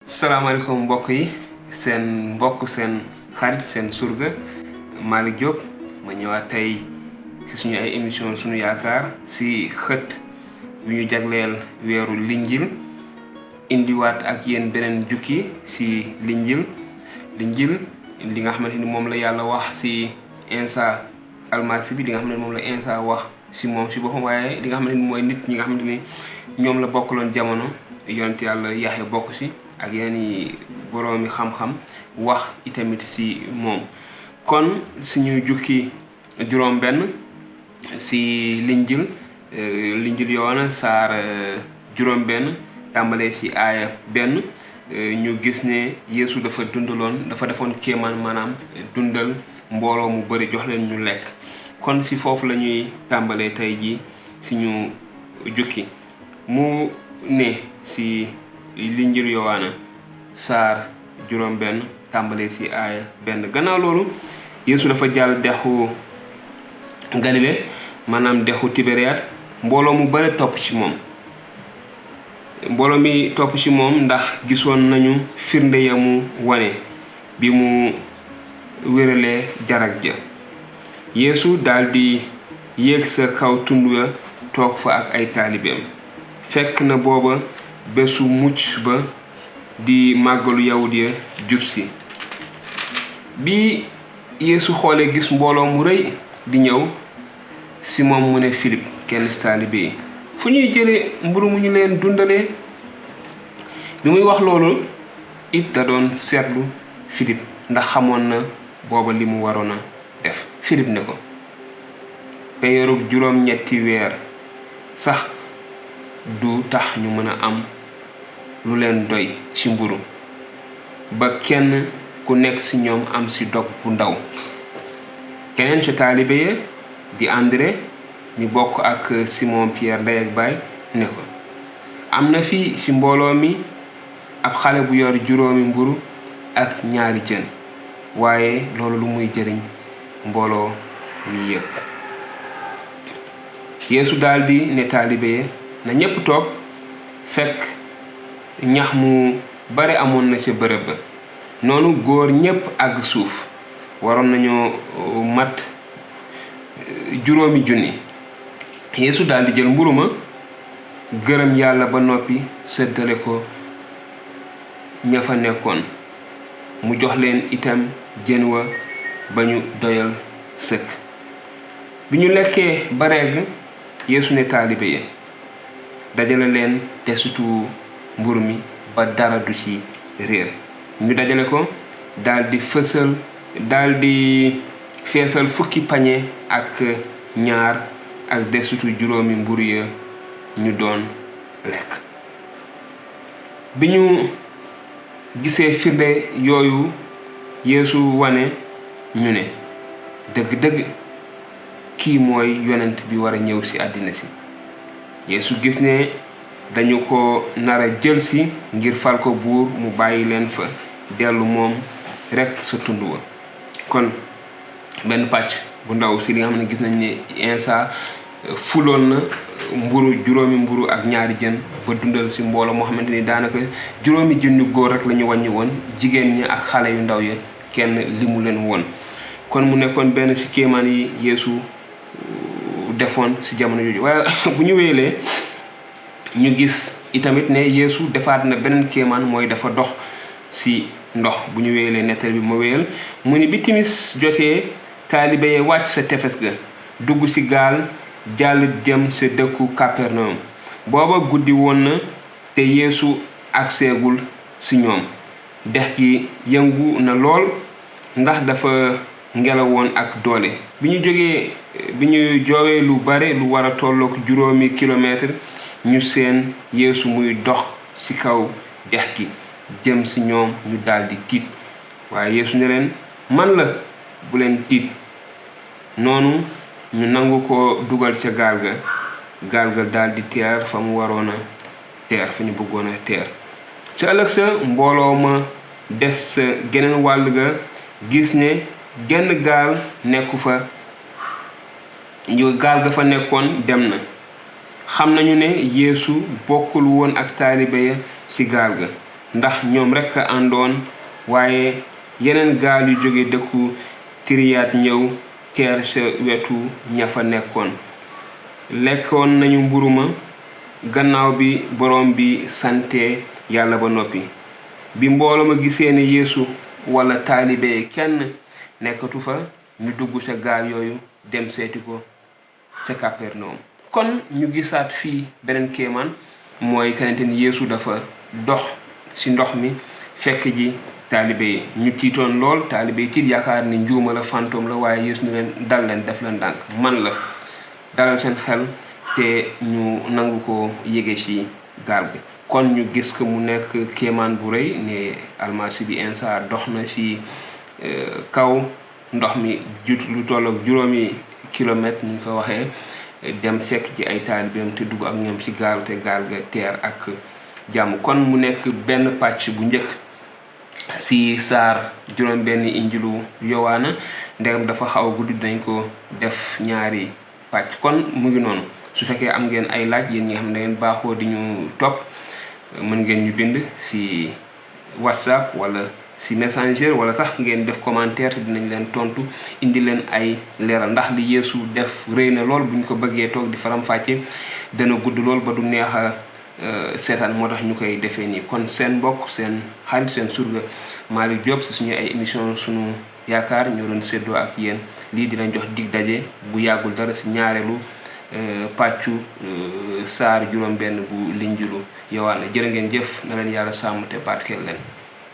salaamaaleykum mbokk yi seen mbokk seen xarit seen surga Malick Diop ma ñëwaat tey si suñu ay émission suñu yaakaar si xët bi ñu jagleel weeru Injiil indiwaat ak yéen beneen jukki si Injiil li nga xamante ni moom la yàlla wax si Insa almasi bi li nga xam ne moom la Insa wax si moom si boppam waaye li nga xamante ni mooy nit ñi nga xamante ni ñoom la bokkaloon jamono yonent yàlla Yaxya bokk si ak yeneen boroomi xam-xam wax itamit si moom kon suñu jukki juróom benn si Injiil Yowanna saar juróom benn tàmbalee si aaya benn ñu gis ne Yeesu dafa defoon kéemaan maanaam dundal mbooloo mu bëri jox leen ñu lekk kon si foofu la ñuy tàmbalee tey ji suñu jukki mu ne si Injiil Yowanna saar juróom benn tàmbalee si aaya benn gannaaw loolu Yeesu dafa jàll dexu Galile maanaam dexu Tiberiyaat mbooloo mu bare topp ci moom mbooloo mi topp ci moom ndax gisoon nañu firnde ya mu wane bi mu wéralee jarag ja Yeesu daldi yéeg sa kaw tund ya toog fa ak ay taalibeem fekk na booba bésu mucc ba di màggalu yawut ya jub si bi Yeesu xoolee gis mbooloo mu rëy di ñëw si moom mu ne Philippe kenn si taalibe yi fu ñuy jëlee mburu mu ñu leen dundalee bi muy wax loolu it da doon seetlu Philippe ndax xamoon na booba li mu waroon a def Philippe ne ko peyorug juróom-ñetti weer sax du tax ñu mën a am lu leen doy ci mburu ba kenn ku nekk ci ñoom am ci dog bu ndaw keneen ci taalibe ya di André ñu bokk ak Simon Pierre ndey ak baay ne ko am na fii ci mbooloo mi ab xale bu yor juróomi mburu ak ñaari jën waaye loolu lu muy jëriñ mbooloo mi yépp Yeesu daldi ne taalibe ya na ñépp toog fekk ñax mu bare amoon na ca bërëb ba noonu góor ñépp àgg suuf waroon nañoo mat juróomi junni Yeesu daldi jël mburu ma gërëm yàlla ba noppi séddale ko ña fa nekkoon mu jox leen itam jën wa ba ñu doyal sëkk bi ñu lekkee ba regg Yeesu ne taalibe ya dajale leen desitu mburu mi ba dara du ci réer ñu dajale ko daldi feesal fukki pañe ak ñaar ak desitu juróomi mburu ya ñu doon lekk bi ñu gisee firnde yooyu Yeesu wane ñu ne dëgg-dëgg kii mooy yonent bi war a ñëw ci àddina si Yeesu gis ne dañu ko nar a jël si ngir fal ko buur mu bàyyi leen fa dellu moom rekk sa tund wa kon benn pàcc bu ndaw si li nga xam ne gis nañ ne Insa fuloon na juróomi mburu ak ñaari jën ba dundal si mbooloo moo xamante ni daanaka juróomi junni góor rek la ñu wàññi woon jigéen ñi ak xale yu ndaw ya kenn limu leen woon kon mu nekkoon benn si kéemaan yi Yeesu defoon si jamono jooju waaye bu ñu wéyalee ñu gis itamit ne Yeesu defaat na beneen kéemaan mooy dafa dox si ndox bu ñu wéyalee nettal bi ma wéyal mu ni bi timis jotee taalibe yi wàcc sa tefes ga dugg si gaal jàll dem sa dëkku Capernaum booba guddi woon na te Yeesu agseegul si ñoom dex gi yëngu na lool ndax dafa ngelawoon ak doole bi ñu joowee lu bare lu war a tollook juróomi kilomètre ñu seen Yeesu muy dox ci kaw dex gi jëm ci ñoom ñu daldi tiit waaye Yeesu ne leen man la bu leen tiit noonu ñu nangu ko dugal ca gaal ga daldi teer fa mu waroon a teer fa ñu bëggoon a teer ca ëllëg sa mbooloo ma des sa geneen wàll ga gis ne genn gaal nekku fa gaal ga fa nekkoon dem na xam nañu ne Yeesu bokkul woon ak taalibe ya ci gaal ga ndax ñoom rek àndoon waaye yeneen gaal yu jóge dëkku Tiriyaat ñëw teer sa wetu ña fa nekkoon. lekkoon nañu mburu ma gannaaw bi borom bi sante yàlla ba noppi. bi mbooloo ma gisee ne Yeesu wala taalibe kenn nekkatu fa ñu dugg ca gaal yooyu dem seeti ko ca Kapernaum. kon ñu gisaat fii beneen kéemaan mooy kanante ni Yeesu dafa dox ci ndox mi fekk ji taalibe yi ñu tiitoon lool. taalibe yi tiit yaakaar ni njuuma la fantôme la, waaye Yeesu ni leen dal leen def leen ndànk man la. dalal seen xel te ñu nangu ko yége ci gaal gi. kon ñu gis ko mu nekk kéemaan bu rëy ne almasi bi insa dox na ci kaw ndox mi lu tollook 5 kilomètre ñu ko waxee dem fekk ci ay taalibeem te dugg ak ñoom ci gaal te gaal ga teer ak jàmm. kon mu nekk benn pàcc bu njëkk ci saar juróom-benn Injiilu Yowanna. ndegam dafa xaw a guddi dañ ko def ñaari pàcc. kon mu ngi noonu su fekkee am ngeen ay laaj yéen ñi nga xam ne ngeen baaxoo di ñu topp mën ngeen ñu bind ci WhatsApp wala ci Messenger wala sax ngeen def commentaire te dinañ leen tontu indi leen ay leeral ndax li Yeesu def rëy na lool bu ñu ko bëggee toog di faram-fàcce dana gudd lool ba du neex a seetaan moo tax ñu koy defee nii. kon seen mbokk seen xarit seen surga Malick Diop ci suñu ay émission sunu yaakaar ñoo doon séddoo ak yéen lii di leen jox dig daje bu yàggul dara ci ñaareelu pàccu saar juróom-benn bu Injiilu Yowanna. jërë ngeen jëf na leen yàlla sàmm te barkeel leen.